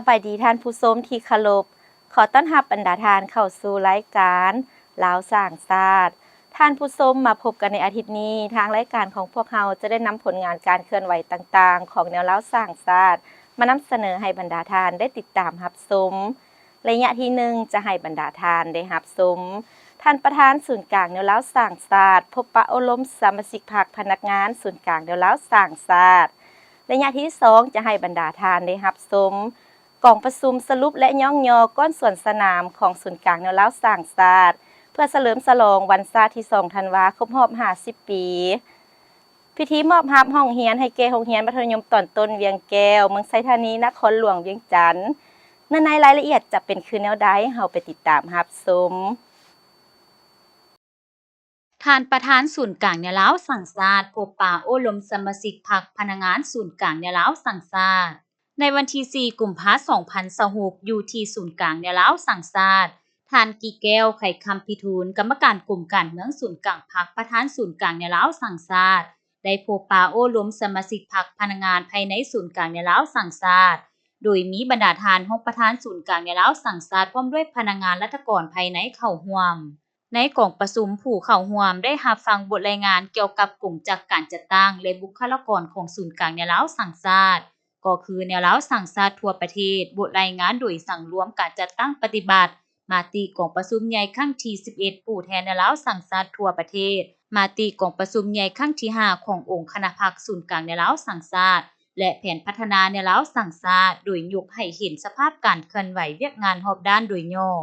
ສະບາຍດີທ່ານຜູ້ຊົມທີ່ເຄົາລົບ, ຂໍຕ້ອນຮັບບັນດາທ່ານເຂົ້າສູ່ລາຍການລາວສ້າງຊາດ. ທ່ານຜູ້ຊົມ, ມາພົບກັນໃນອາທິດນີ້, ທາງລາຍການຂອງພວກເຮົາຈະໄດ້ນຳຜົນງານການເຄື່ອນໄຫວຕ່າງໆຂອງແນວລາວສ້າງຊາດ ມານຳສະເໜີໃຫ້ບັນດາທ່ານໄດ້ຕິດຕາມຮັບຊົມ. ໄລຍະທີໜຶ່ງ ຈະໃຫ້ບັນດາທ່ານໄດ້ຮັບຊົມ ທ່ານປະທານສູນກາງແນວລາວສ້າງຊາດ ພົບປະໂອ້ລົມສະມາຊິກພັກພະນັກງານສູນກາງແນວລາວສ້າງຊາດ. ໄລຍະທີສອງ ຈະໃຫ້ບັນດາທ່ານໄດ້ຮັບຊົມ ກອງປະຊຸມສະຫຼຸບ ແລະ ຍ້ອງຍໍກ້ອນສວນສະໜາມຂອງສູນກາງແນວລາວສ້າງຊາດ ເພື່ອສະເຫຼີມສະຫຼອງວັນຊາດທີສອງທັນວາ ຄົບຮອບຫ້າສິບປີ. ພິທີມອບຮັບຫ້ອງຮຽນໃຫ້ແກ່ໂຮງຮຽນມັດທະຍົມຕອນຕົ້ນວຽງແກ້ວ ເມືອງໄຊທານີ ນະຄອນຫຼວງວຽງຈັນ. ເນື້ອໃນລາຍລະອຽດຈະເປັນຄືແນວໃດ, ເຮົາໄປຕິດຕາມຮັບຊົມ. ທ່ານປະທານສູນກາງແນວລາວສ້າງຊາດ ພົບປະໂອ້ລົມສະມາຊິກພັກພະນັກງານສູນກາງແນວລາວສ້າງຊາດ. ໃນວັນທີສີ່ ກຸມພາ ສອງພັນຊາວຫົກ ຢູ່ທີ່ສູນກາງແນວລາວສ້າງຊາດ, ທ່ານ ກີແກ້ວ ໄຂຄຳພິທູນ ກຳມະການກົມການເມືອງສູນກາງພັກ ປະທານສູນກາງແນວລາວສ້າງຊາດ ໄດ້ພົບປະໂອ້ລົມສະມາຊິກພັກພະນັກງານພາຍໃນສູນກາງແນວລາວສ້າງຊາດ, ໂດຍມີບັນດາທ່ານຮອງປະທານສູນກາງແນວລາວສ້າງຊາດ ພ້ອມດ້ວຍພະນັກງານລັດຖະກອນພາຍໃນເຂົ້າຮ່ວມ. ໃນກອງປະຊຸມ, ຜູ້ເຂົ້າຮ່ວມໄດ້ຮັບຟັງບົດລາຍງານກ່ຽວກັບກົງຈັກການຈັດຕັ້ງ ແລະ ບຸກຄະລາກອນຂອງສູນກາງແນວລາວສ້າງຊາດ, ກໍຄືແນວລາວສ້າງຊາດທົ່ວປະເທດ, ບົດລາຍງານໂດຍສັງລວມການຈັດຕັ້ງປະຕິບັດ, ມະຕິກອງປະຊຸມໃຫຍ່ຄັ້ງທີສິບເອັດ ຜູ້ແທນແນວລາວສ້າງຊາດທົ່ວປະເທດ, ມະຕິກອງປະຊຸມໃຫຍ່ຄັ້ງທີຫ້າຂອງອົງຄະນະພັກສູນກາງແນວລາວສ້າງຊາດ ແລະ ແຜນພັດທະນາແນວລາວສ້າງຊາດ, ໂດຍຍົກໃຫ້ເຫັນສະພາບການເຄື່ອນໄຫວວຽກງານຮອບດ້ານໂດຍຫຍໍ້,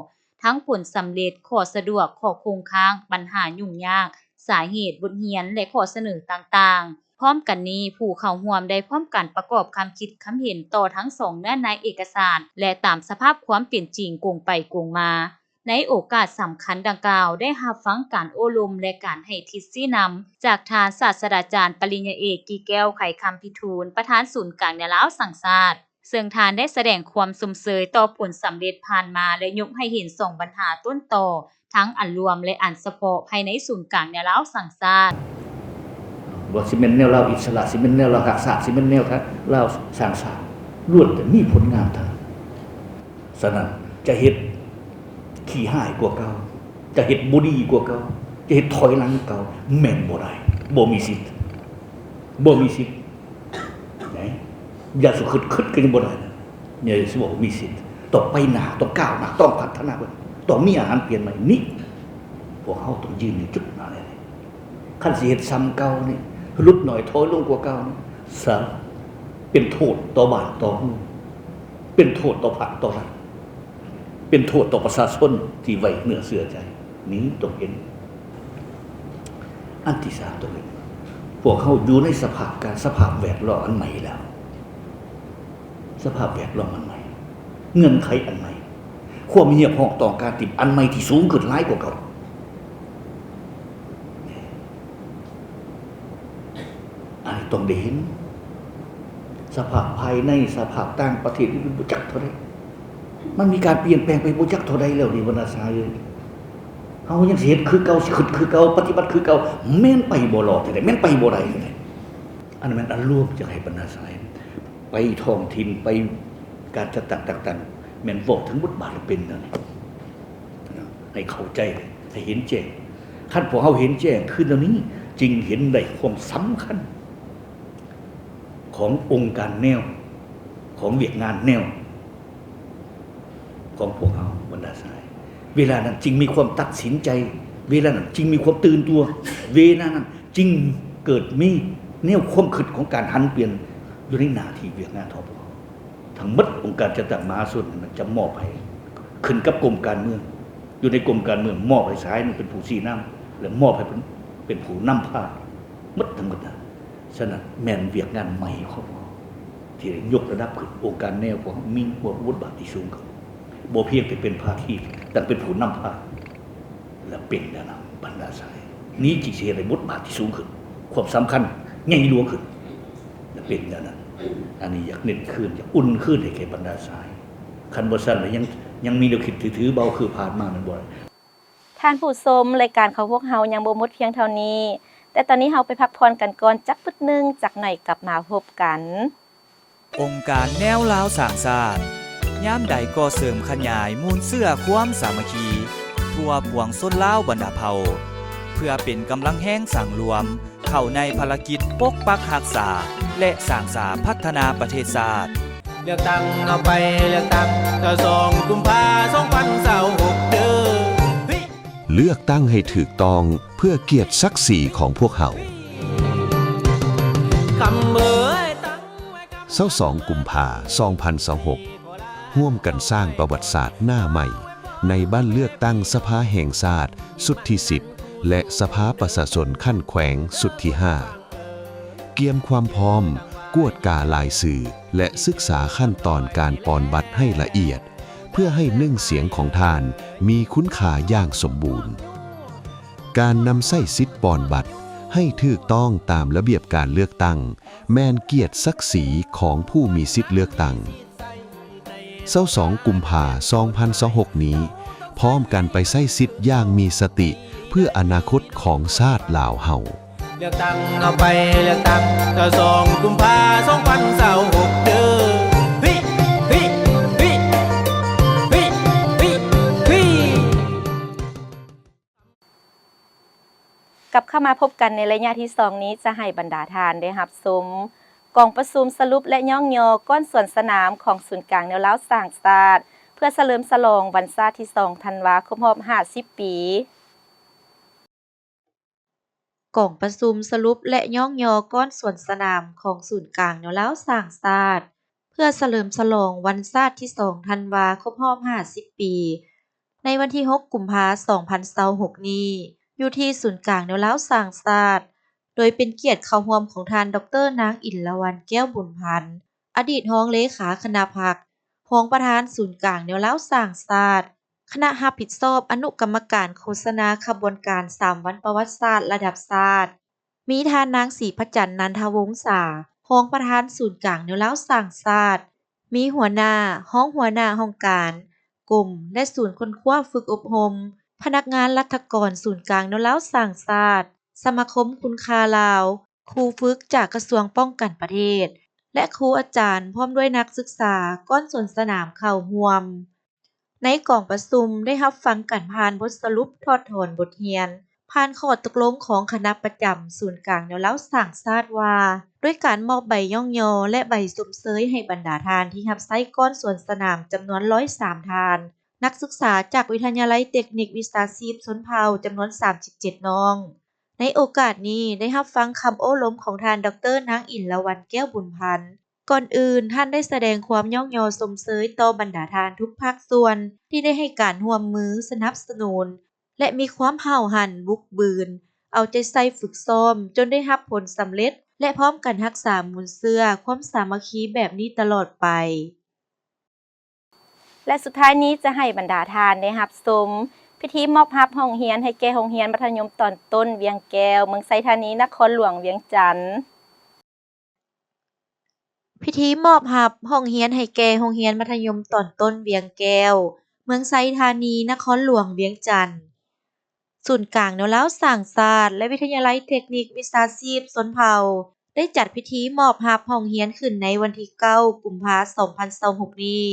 ທັງຜົນສຳເລັດ, ຂໍ້ສະດວກ, ຂໍ້ຄົງຄ້າງ, ບັນຫາຫຍຸ້ງຍາກ, ສາເຫດ, ບົດຮຽນ ແລະ ຂໍ້ສະເໜີຕ່າງໆ. ພ້ອມກັນນີ້, ຜູ້ເຂົ້າຮ່ວມໄດ້ພ້ອມກັນປະກອບຄຳຄິດຄຳເຫັນຕໍ່ທັງສອງເນື້ອໃນເອກະສານ ແລະ ຕາມສະພາບຄວາມເປັນຈິງກົງໄປກົງມາ. ໃນໂອກາດສຳຄັນດັ່ງກ່າວ, ໄດ້ຮັບຟັງການໂອ້ລົມ ແລະ ການໃຫ້ທິດຊີ້ນຳຈາກທ່ານສາດສະດາຈານປະລິນຍາເອກ ກີແກ້ວ ໄຂຄຳພິທູນ ປະທານສູນກາງແນວລາວສ້າງຊາດ, ເຊິ່ງທ່ານໄດ້ສະແດງຄວາມຊົມເຊີຍຕໍ່ຜົນສຳເລັດຜ່ານມາ ແລະ ຍົກໃຫ້ເຫັນສອງບັນຫາຕົ້ນຕໍ ທັງອັນລວມ ແລະ ອັນສະເພາະ ພາຍໃນສູນກາງແນວລາວສ້າງຊາດ. ບໍ່ວ່າຊິແມ່ນແນວລາວອິດສະຫຼະ, ຊິແມ່ນແນວລາວຮັກຊາດ, ຊິແມ່ນແນວລາວສ້າງຊາດ, ລ້ວນແຕ່ມີຜົນງານທັງນັ້ນ. ສະນັ້ນ ຈະເຮັດຂີ້ຮ້າຍກວ່າເກົ່າ, ຈະເຮັດບໍ່ດີກວ່າເກົ່າ, ຈະເຮັດຖອຍຫຼັງເກົ່າ ແມ່ນບໍ່ໄດ້, ບໍ່ມີສິດ, ບໍ່ມີສິດ. ນະ ຢ່າສຸຄຶດ, ຄຶດກໍຍັງບໍ່ໄດ້ນະ, ຢ່າຊິເວົ້າມີສິດ. ຕ້ອງໄປໜ້າ, ຕ້ອງກ້າວໜ້າ, ຕ້ອງພັດທະນາ, ຕ້ອງມີອາຫານປ່ຽນໃໝ່. ນີ້ ພວກເຮົາຕ້ອງຢືນຢູ່ຈຸດນັ້ນແຫຼະ. ຄັນຊິເຮັດສ່ຳເກົ່ານີ້, ຫຼຸດໜ້ອຍ, ຖອຍລົງກວ່າເກົ່ານີ້, ສະ ເປັນໂທດຕໍ່ບ້ານຕໍ່ເມືອງ, ເປັນໂທດຕໍ່ພັກຕໍ່ລັດ. ເປັນໂທດຕໍ່ປະຊາຊົນທີ່ໄວ້ເນື້ອເຊື່ອໃຈ. ນີ້ຕ້ອງເຫັນ. ອັນທີສາມ ຕ້ອງເຫັນ ພວກເຮົາຢູ່ໃນສະພາບການ, ສະພາບແວດລ້ອມອັນໃໝ່ແລ້ວ, ສະພາບແວດລ້ອມອັນໃໝ່, ເງື່ອນໄຂອັນໃໝ່, ຄວາມຮຽກຮ້ອງຕ້ອງການທີ່ອັນໃໝ່ທີ່ສູງຂຶ້ນຫຼາຍກວ່າເກົ່າ. ອັນນີ້ຕ້ອງໄດ້ເຫັນ. ສະພາບພາຍໃນ, ສະພາບຕ່າງປະເທດນີ້ບໍ່ຈັກເທົ່າໃດ, ມັນມີການປ່ຽນແປງໄປບໍ່ຈັກເທົ່າໃດແລ້ວນີ້ ບັນດາສາຍເອີຍ. ເຮົາຍັງຊິເຮັດຄືເກົ່າ, ຊິຄຶດຄືເກົ່າ, ປະຕິບັດຄືເກົ່າ, ແມ່ນໄປບໍ່ລອດແທ້ໆ, ແມ່ນໄປບໍ່ໄດ້ແທ້ໆ. ອັນນັ້ນແມ່ນອາລົມ ຢາກໃຫ້ບັນດາສາຍໄປທ້ອງຖິ່ນ, ໄປການຈັດຕັ້ງຕ່າງໆ, ແມ່ນເວົ້າເຖິງບົດບາດແລ້ວເປັນແນວໃດ ໃຫ້ເຂົ້າໃຈ, ໃຫ້ເຫັນແຈ້ງ. ຄັນພວກເຮົາເຫັນແຈ້ງຄືແນວນີ້, ຈຶ່ງເຫັນໄດ້ຄວາມສຳຄັນຂອງອົງການແນວ, ຂອງວຽກງານແນວຂອງພວກເຮົາ, ບັນດາສາຍ. ເວລານັ້ນຈຶ່ງມີຄວາມຕັດສິນໃຈ, ເວລານັ້ນຈຶ່ງມີຄວາມຕື່ນຕົວ, ເວລານັ້ນຈຶ່ງເກີດມີແນວຄວາມຄິດຂອງການຫັນປ່ຽນຢູ່ໃນໜ້າທີ່ວຽກງານຂອງພວກເຮົາ. ທັງໝົດອົງການຈັດຕັ້ງມະຫາຊົນນັ້ນຈະມອບໃຫ້ ຂຶ້ນກັບກົມການເມືອງ, ຢູ່ໃນກົມການເມືອງ ມອບໃຫ້ສາຍນີ້ເປັນຜູ້ຊີ້ນຳ ແລະ ມອບໃຫ້ເພິ່ນເປັນຜູ້ນຳພາໝົດທັງໝົດນັ້ນ. ສະນັ້ນ ແມ່ນວຽກງານໃໝ່ຂອງພວກເຮົາທີ່ໄດ້ຍົກລະດັບຂຶ້ນ. ອົງການແນວພວກເຮົາມີບົດບາດທີ່ສູງຂຶ້ນ, ບໍ່ພຽງແຕ່ເປັນພາຄີ, ແຕ່ເປັນຜູ້ນຳພາ ແລະ ເປັນແນວນຳບັນດາສາຍ. ນີ້ຈຶ່ງຊິເຮັດໃຫ້ບົດບາດທີ່ສູງຂຶ້ນ, ຄວາມສຳຄັນໃຫຍ່ຫຼວງຂຶ້ນ ແລະ ເປັນແນວນັ້ນ. ອັນນີ້ຢາກເນັ້ນຄືນ, ຢາກອຸ່ນຄືນໃຫ້ແກ່ບັນດາສາຍ. ຄັນບໍ່ຊັ້ນແລ້ວຍັງ, ຍັງມີແນວຄິດຖືໆເບົາຄືຜ່ານມານັ້ນບໍ່ໄດ້. ທ່ານຜູ້ຊົມ, ລາຍການຂອງພວກເຮົາຍັງບໍ່ໝົດພຽງເທົ່ານີ້, ແຕ່ຕອນນີ້ເຮົາໄປພັກຜ່ອນກັນກ່ອນຈັກປຶດໜຶ່ງ, ຈັກໜ້ອຍກັບມາພົບກັນ. ອົງການແນວລາວສ້າງຊາດ ຍາມໃດກໍເສີມຂະຫຍາຍມູນເຊື້ອຄວາມສາມັກຄີທົ່ວປວງຊົນລາວບັນດາເຜົ່າ ເພື່ອເປັນກຳລັງແຮງສັງລວມເຂົ້າໃນພາລະກິດປົກປັກຮັກສາ ແລະ ສ້າງສາພັດທະນາປະເທດຊາດ. ເລືອກຕັ້ງເຮົາໄປເລືອກຕັ້ງ ຊາວສອງ ກຸມພາ ສອງພັນຊາວຫົກ ເດີ. ເລືອກຕັ້ງໃຫ້ຖືກຕ້ອງເພື່ອກຽດສັກສີຂອງພວກເຮົາ. ຊາວສອງ ກຸມພາ ສອງພັນຊາວຫົກ ຮ່ວມກັນສ້າງປະຫວັດສາດໜ້າໃໝ່ ໃນບັ້ນເລືອກຕັ້ງສະພາແຫ່ງຊາດຊຸດທີສິບ ແລະ ສະພາປະຊາຊົນຂັ້ນແຂວງຊຸດທີຫ້າ ກຽມຄວາມພ້ອມ, ກວດກາລາຍຊື່ ແລະ ສຶກສາຂັ້ນຕອນການປອນບັດໃຫ້ລະອຽດ ເພື່ອໃຫ້ໜຶ່ງສຽງຂອງທ່ານມີຄຸນຄ່າຢ່າງສົມບູນ. ການນຳໃຊ້ສິດປອນບັດໃຫ້ຖືກຕ້ອງຕາມລະບຽບການເລືອກຕັ້ງ ແມ່ນກຽດສັກສີຂອງຜູ້ມີສິດເລືອກຕັ້ງ. ຊາວສອງ ກຸມພາ ສອງພັນຊາວຫົກ ນີ້ ພ້ອມກັນໄປໃຊ້ສິດຢ່າງມີສະຕິ ເພື່ອອະນາຄົດຂອງຊາດລາວເຮົາ. ເລືອກຕັ້ງເຮົາໄປເລືອກຕັ້ງ ຊາວສອງ ກຸມພາ ສອງພັນຊາວຫົກ ເດີ. ກັບເຂົ້າມາພົບກັນໃນໄລຍະທີສອງນີ້ ຈະໃຫ້ບັນດາທ່ານໄດ້ຮັບຊົມກອງປະຊຸມສະຫຼຸບ ແລະ ຍ້ອງຍໍກ້ອນສວນສະໜາມຂອງສູນກາງແນວລາວສ້າງຊາດ ເພື່ອສະເຫຼີມສະຫຼອງວັນຊາດທີສອງ ທັນວາ ຄົບຮອບຫ້າສິບປີ. ກອງປະຊຸມສະຫຼຸບ ແລະ ຍ້ອງຍໍກ້ອນສວນສະໜາມຂອງສູນກາງແນວລາວສ້າງຊາດ ເພື່ອສະເຫຼີມສະຫຼອງວັນຊາດທີສອງ ທັນວາ ຄົບຮອບຫ້າສິບປີ ໃນວັນທີຫົກ ກຸມພາ ສອງພັນຊາວຫົກ ນີ້ ຢູ່ທີ່ສູນກາງແນວລາວສ້າງຊາດ ໂດຍເປັນກຽດເຂົ້າຮ່ວມຂອງທ່ານ ດອກເຕີ ນາງ ອິນລະວັນ ແກ້ວບຸນພັນ ອະດີດຮອງເລຂາຄະນະພັກ, ຮອງປະທານສູນກາງແນວລາວສ້າງຊາດ, ຄະນະຮັບຜິດຊອບອະນຸກຳມະການໂຄສະນາຂະບວນການສາມວັນປະຫວັດສາດລະດັບຊາດ, ມີທ່ານນາງ ສີພະຈັນ ນັນທະວົງສາ ຮອງປະທານສູນກາງແນວລາວສ້າງຊາດ, ມີຫົວໜ້າ, ຮອງຫົວໜ້າຫ້ອງການ, ກົມ ແລະ ສູນຄົ້ນຄວ້າຝຶກອົບຮົມ, ພະນັກງານລັດຖະກອນສູນກາງແນວລາວສ້າງຊາດ, ສະມາຄົມຄຸນຄ່າລາວ, ຄູຝຶກຈາກກະຊວງປ້ອງກັນປະເທດ ແລະ ຄູອາຈານ ພ້ອມດ້ວຍນັກສຶກສາ ກ້ອນສວນສະໜາມເຂົ້າຮ່ວມ. ໃນກອງປະຊຸມໄດ້ຮັບຟັງການຜ່ານບົດສະຫຼຸບຖອດຖອນບົດຮຽນ ຜ່ານຂໍ້ຕົກລົງຂອງຄະນະປະຈຳສູນກາງແນວລາວສ້າງຊາດວ່າ ດ້ວຍການມອບໃບຍ້ອງຍໍ ແລະ ໃບຊົມເຊີຍໃຫ້ບັນດາທ່ານທີ່ຮັບໃຊ້ກ້ອນສວນສະໜາມຈຳນວນຮ້ອຍສາມທ່ານ, ນັກສຶກສາຈາກວິທະຍາໄລເຕັກນິກວິຊາຊີບຊົນເຜົ່າຈຳນວນສາມສິບເຈັດນ້ອງ. ໃນໂອກາດນີ້ໄດ້ຮັບຟັງຄຳໂອ້ລົມຂອງທ່ານ ດອກເຕີ ນາງ ອິນລະວັນ ແກ້ວບຸນພັນ. ກ່ອນອື່ນ, ທ່ານໄດ້ສະແດງຄວາມຍ້ອງຍໍຊົມເຊີຍຕໍ່ບັນດາທ່ານທຸກພາກສ່ວນທີ່ໄດ້ໃຫ້ການຮ່ວມມືສະໜັບສະໜູນ ແລະ ມີຄວາມຫ້າວຫັນ, ບຸກບືນ, ເອົາໃຈໃສ່ຝຶກຊ້ອມຈົນໄດ້ຮັບຜົນສຳເລັດ ແລະ ພ້ອມກັນຮັກສາມູນເຊື້ອຄວາມສາມັກຄີແບບນີ້ຕະຫຼອດໄປ. ແລະ ສຸດທ້າຍນີ້ຈະໃຫ້ບັນດາທ່ານໄດ້ຮັບຊົມພິທີມອບຮັບຫ້ອງຮຽນໃຫ້ແກ່ໂຮງຮຽນມັດທະຍົມຕອນຕົ້ນວຽງແກ້ວ ເມືອງໄຊທານີ ນະຄອນຫຼວງວຽງຈັນ. ພິທີມອບຮັບຫ້ອງຮຽນໃຫ້ແກ່ໂຮງຮຽນມັດທະຍົມຕອນຕົ້ນວຽງແກ້ວ ເມືອງໄຊທານີ ນະຄອນຫຼວງວຽງຈັນ. ສູນກາງແນວລາວສ້າງຊາດ ແລະ ວິທະຍາໄລເຕັກນິກວິຊາຊີບຊົນເຜົ່າ ໄດ້ຈັດພິທີມອບຮັບຫ້ອງຮຽນຂຶ້ນໃນວັນທີເກົ້າ ກຸມພາ ສອງພັນຊາວຫົກນີ້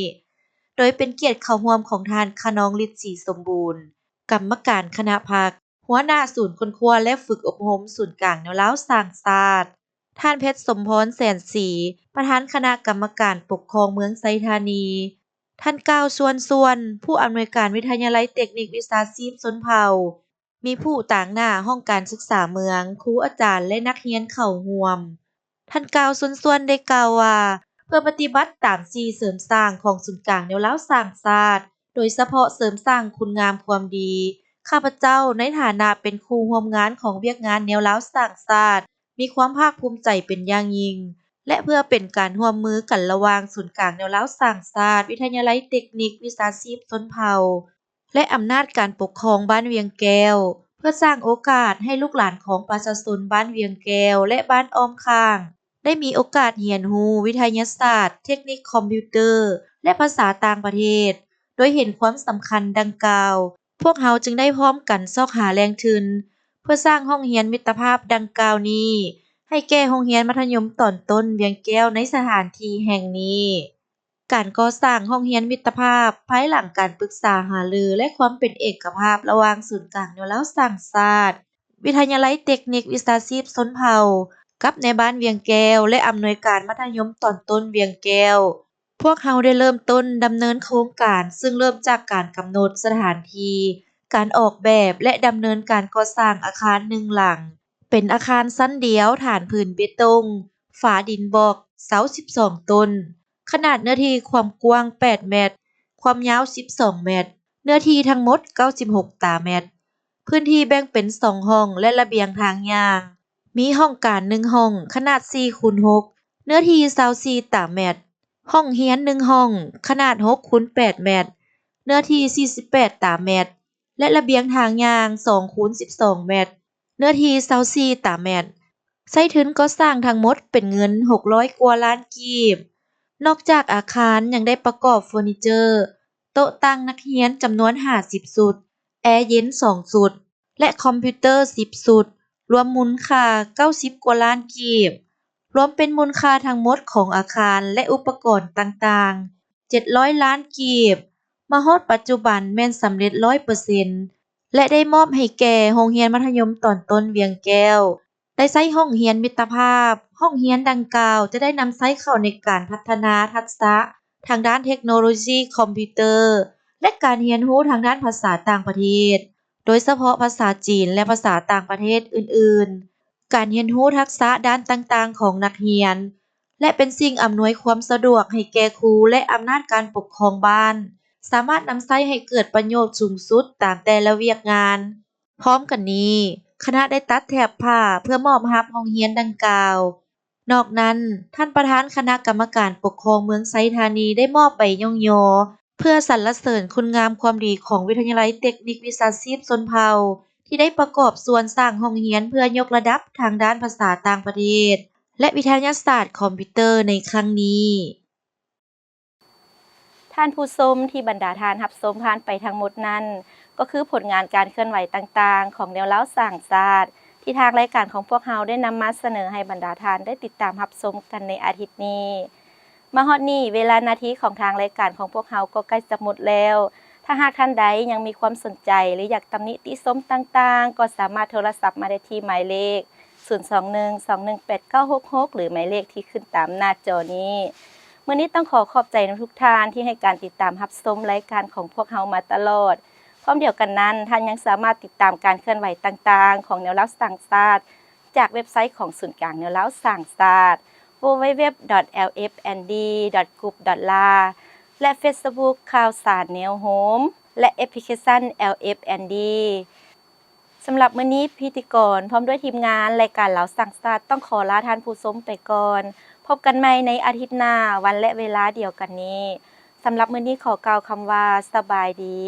ໂດຍເປັນກຽດເຂົ້າຮ່ວມຂອງທ່ານ ຂະນອງລິດ ສີສົມບູນ ກຳມະການຄະນະພັກ, ຫົວໜ້າສູນຄົ້ນຄວ້າ ແລະ ຝຶກອົບຮົມສູນກາງແນວລາວສ້າງຊາດ, ທ່ານ ເພັດສົມພອນ ແສນສີ ປະທານຄະນະກຳມະການປົກຄອງເມືອງໄຊທານີ, ທ່ານ ກ້າວ ຊວນຊວນ ຜູ້ອຳນວຍການວິທະຍາໄລເຕັກນິກວິຊາຊີບຊົນເຜົ່າ, ມີຜູ້ຕາງໜ້າຫ້ອງການສຶກສາເມືອງ, ຄູອາຈານ ແລະ ນັກຮຽນເຂົ້າຮ່ວມ. ທ່ານ ກ້າວ ຊວນຊວນ ໄດ້ກ່າວວ່າ ເພື່ອປະຕິບັດຕາມສີ່ເສີມສ້າງຂອງສູນກາງແນວລາວສ້າງຊາດ, ໂດຍສະເພາະເສີມສ້າງຄຸນງາມຄວາມດີ, ຂ້າພະເຈົ້າໃນຖານະເປັນຄູ່ຮ່ວມງານຂອງວຽກງານແນວລາວສ້າງຊາດ ມີຄວາມພາກພູມໃຈເປັນຢ່າງຍິ່ງ ແລະ ເພື່ອເປັນການຮ່ວມມືກັນລະຫວ່າງສູນກາງແນວລາວສ້າງຊາດ, ວິທະຍາໄລເຕັກນິກວິຊາຊີບຊົນເຜົ່າ ແລະ ອຳນາດການປົກຄອງບ້ານວຽງແກ້ວ ເພື່ອສ້າງໂອກາດໃຫ້ລູກຫຼານຂອງປະຊາຊົນບ້ານວຽງແກ້ວ ແລະ ບ້ານອ້ອມຂ້າງ ໄດ້ມີໂອກາດຮຽນຮູ້ວິທະຍາສາດ, ເຕັກນິກຄອມພິວເຕີ ແລະ ພາສາຕ່າງປະເທດ. ໂດຍເຫັນຄວາມສຳຄັນດັ່ງກ່າວ, ພວກເຮົາຈຶ່ງໄດ້ພ້ອມກັນຊອກຫາແຫຼ່ງທຶນ ເພື່ອສ້າງຫ້ອງຮຽນມິດຕະພາບດັ່ງກ່າວນີ້ ໃຫ້ແກ່ໂຮງຮຽນມັດທະຍົມຕອນຕົ້ນວຽງແກ້ວໃນສະຖານທີ່ແຫ່ງນີ້. ການກໍ່ສ້າງຫ້ອງຮຽນມິດຕະພາບ ພາຍຫຼັງການປຶກສາຫາລື ແລະ ຄວາມເປັນເອກະພາບລະຫວ່າງສູນກາງແນວລາວສ້າງຊາດ, ວິທະຍາໄລເຕັກນິກວິຊາຊີບຊົນເຜົ່າ ກັບນາຍບ້ານວຽງແກ້ວ ແລະ ອຳນວຍການມັດທະຍົມຕອນຕົ້ນວຽງແກ້ວ, ພວກເຮົາໄດ້ເລີ່ມຕົ້ນດຳເນີນໂຄງການ, ເຊິ່ງເລີ່ມຈາກການກຳນົດສະຖານທີ່ການອອກແບບ ແລະ ດຳເນີນການກໍ່ສ້າງອາຄານໜຶ່ງຫຼັງ, ເປັນອາຄານຊັ້ນດຽວ, ຖານພື້ນເບຕົງ, ຝາດິນບລັອກ, ເສົາສິບສອງຕົ້ນ, ຂະໜາດເນື້ອທີ່ຄວາມກວ້າງແປດແມັດ, ຄວາມຍາວສິບສອງແມັດ, ເນື້ອທີ່ທັງໝົດເກົ້າສິບຫົກຕາແມັດ. ພື້ນທີ່ແບ່ງເປັນສອງຫ້ອງ ແລະ ລະບຽງທາງຍ່າງ, ມີຫ້ອງການໜຶ່ງຫ້ອງ ຂະໜາດສີ່ຄູນຫົກ ເນື້ອທີ່ຊາວສີ່ຕາແມັດ, ຫ້ອງຮຽນໜຶ່ງຫ້ອງ ຂະໜາດຫົກຄູນແປດແມັດ, ເນື້ອທີ່ສີ່ສິບແປດຕາແມັດ ແລະ ລະບຽງທາງຍ່າງສອງຄູນສິບສອງແມັດ, ເນື້ອທີ່ຊາວສີ່ຕາແມັດ. ໃຊ້ທຶນກໍ່ສ້າງທັງໝົດເປັນເງິນຫົກຮ້ອຍກວ່າລ້ານກີບ. ນອກຈາກອາຄານຍັງໄດ້ປະກອບເຟີນີເຈີ, ໂຕະຕັ່ງນັກຮຽນຈຳນວນຫ້າສິບຊຸດ, ແອເຢັນສອງຊຸດ ແລະ ຄອມພິວເຕີສິບຊຸດ, ລວມມູນຄ່າເກົ້າສິບກວ່າລ້ານກີບ. ລວມເປັນມູນຄ່າທັງໝົດຂອງອາຄານ ແລະ ອຸປະກອນຕ່າງໆ ເຈັດຮ້ອຍລ້ານກີບ. ມາຮອດປັດຈຸບັນແມ່ນສຳເລັດຮ້ອຍເປີເຊັນ ແລະ ໄດ້ມອບໃຫ້ແກ່ໂຮງຮຽນມັດທະຍົມຕອນຕົ້ນວຽງແກ້ວ ໄດ້ໃຊ້ຫ້ອງຮຽນມິດຕະພາບ. ຫ້ອງຮຽນດັ່ງກ່າວຈະໄດ້ນຳໃຊ້ເຂົ້າໃນການພັດທະນາທັກສະທາງດ້ານເທັກໂນໂລຊີຄອມພິວເຕີ ແລະ ການຮຽນຮູ້ທາງດ້ານພາສາຕ່າງປະເທດ, ໂດຍສະເພາະພາສາຈີນ ແລະ ພາສາຕ່າງປະເທດອື່ນໆ, ການຮຽນຮູ້ທັກສະດ້ານຕ່າງໆຂອງນັກຮຽນ ແລະ ເປັນສິ່ງອຳນວຍຄວາມສະດວກໃຫ້ແກ່ຄູ ແລະ ອຳນາດການປົກຄອງບ້ານ ສາມາດນຳໃຊ້ໃຫ້ເກີດປະໂຫຍດສູງສຸດຕາມແຕ່ລະວຽກງານ. ພ້ອມກັນນີ້, ຄະນະໄດ້ຕັດແຖບຜ້າເພື່ອມອບຮັບໂຮງຮຽນດັ່ງກ່າວ. ນອກນັ້ນ, ທ່ານປະທານຄະນະກຳມະການປົກຄອງເມືອງໄຊທານີໄດ້ມອບໃບຍ້ອງຍໍ ເພື່ອສັນລະເສີນຄຸນງາມຄວາມດີຂອງວິທະຍາໄລເຕັກນິກວິຊາຊີບຊົນເຜົ່າ ທີ່ໄດ້ປະກອບສ່ວນສ້າງຫ້ອງຮຽນເພື່ອຍົກລະດັບທາງດ້ານພາສາຕ່າງປະເທດ ແລະ ວິທະຍາສາດຄອມພິວເຕີໃນຄັ້ງນີ້. ທ່ານຜູ້ຊົມ, ທີ່ບັນດາທ່ານຮັບຊົມຜ່ານໄປທັງໝົດນັ້ນ ກໍຄືຜົນງານການເຄື່ອນໄຫວຕ່າງໆຂອງແນວລາວສ້າງຊາດ ທີ່ທາງລາຍການຂອງພວກເຮົາໄດ້ນຳມາສະເໜີໃຫ້ບັນດາທ່ານໄດ້ຕິດຕາມຮັບຊົມກັນໃນອາທິດນີ້. ມາຮອດນີ້, ເວລານາທີຂອງທາງລາຍການຂອງພວກເຮົາກໍໃກ້ຈະໝົດແລ້ວ. ຖ້າຫາກທ່ານໃດຍັງມີຄວາມສົນໃຈ ຫຼື ຢາກຕຳໜິຕິຊົມຕ່າງໆ, ກໍສາມາດໂທລະສັບມາໄດ້ທີ່ໝາຍເລກ ສູນສອງໜຶ່ງ ສອງໜຶ່ງແປດ ເກົ້າຫົກຫົກ ຫຼື ໝາຍເລກທີ່ຂຶ້ນຕາມໜ້າຈໍນີ້. ມື້ນີ້ຕ້ອງຂໍຂອບໃຈນຳທຸກທ່ານທີ່ໃຫ້ການຕິດຕາມຮັບຊົມລາຍການຂອງພວກເຮົາມາຕະຫຼອດ. ພ້ອມດຽວກັນນັ້ນ, ທ່ານຍັງສາມາດຕິດຕາມການເຄື່ອນໄຫວຕ່າງໆຂອງແນວລາວສ້າງຊາດ ຈາກເວັບໄຊຂອງສູນກາງແນວລາວສ້າງຊາດ ดับเบิลยู ดับเบิลยู ดับเบิลยู ดอท แอล เอฟ เอ็น ดี ดอท กรุ๊ป ดอท แอล เอ แລະ Facebook ຂ່າວສານແນວໂຮມ ແລະ ແອັບພລິເຄຊັນ ແອລ ເອຟ ເອັນ ດີ. ສຳລັບມື້ນີ້, ພິທີກອນ ພ້ອມດ້ວຍທີມງານລາຍການລາວສ້າງຊາດ ຕ້ອງຂໍລາທ່ານຜູ້ຊົມໄປກ່ອນ. ພົບກັນໃໝ່ໃນອາທິດໜ້າ, ວັນ ແລະ ເວລາດຽວກັນນີ້. ສຳລັບມື້ນີ້, ຂໍກ່າວຄຳວ່າ ສະບາຍດີ.